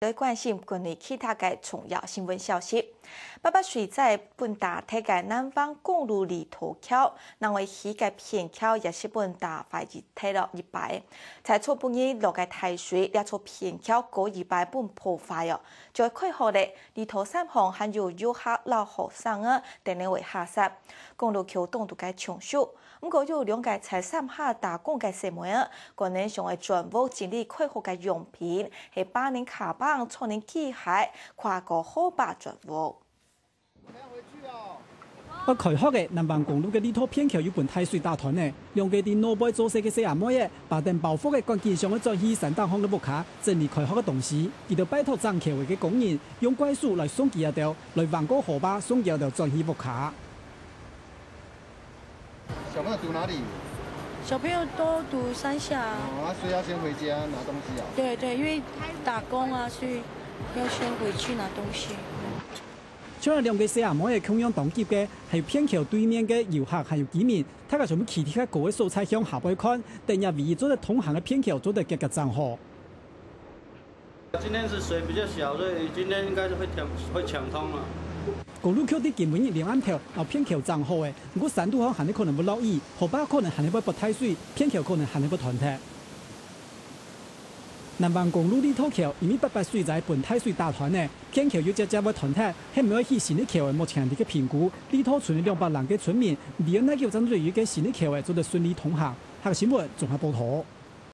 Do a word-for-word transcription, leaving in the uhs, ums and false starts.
來關心國內其他个重要新聞消息。八八水災分打忒个南橫公路裡頭橋，另外起个片橋也係分打壞一忒了一擺。在昨晡日落个大水，這座片橋過一擺分破壞哦，就愛開學咧，裡頭三項還有遊客摎學生啊，等等會下山。公路橋當多个衝修， 毋過有兩個在三峽打工个細妹仔，可能想愛轉屋整理開學个用品，係揹等卡棒、坐等機械，跨過河壩轉屋。愛開學个南橫公路个裡頭片橋又分大水打斷咧，兩個在路背做事个細阿妹仔，揹等包袱个趕緊想愛轉去山頂項个屋下，整理開學个東西。佢兜拜託整橋仔个工人，用怪手來送佢兜，來橫過河壩送佢兜轉去屋下。 小朋友讀哪裡？小朋友都讀山下啊。哦，啊，所以要先回家拿東西啊。對，對，因為打工啊，所以要先回去拿東西。像這兩個細阿妹仔共樣當急个，還有片橋對面个遊客還有居民，大家全部企在較高个所在向下背看，等這唯一做得通行个片橋做得遽遽整好。 今天是水比較小，所以今天應該是會搶，會搶通了。公路橋在今晡日臨暗頭，摎片橋整好咧，毋過山肚項還係可能會落雨，河壩可能還係會發大水，片橋可能還係會斷忒。南橫公路裡頭橋因為八八水災分大水打斷咧，片橋又輒輒會斷忒，係毋係愛起新个橋仔，目前个評估，裡頭賰兩百零個村民，毋知愛哪久正做得有一個新个橋仔做得順利通行。客家新聞綜合報導。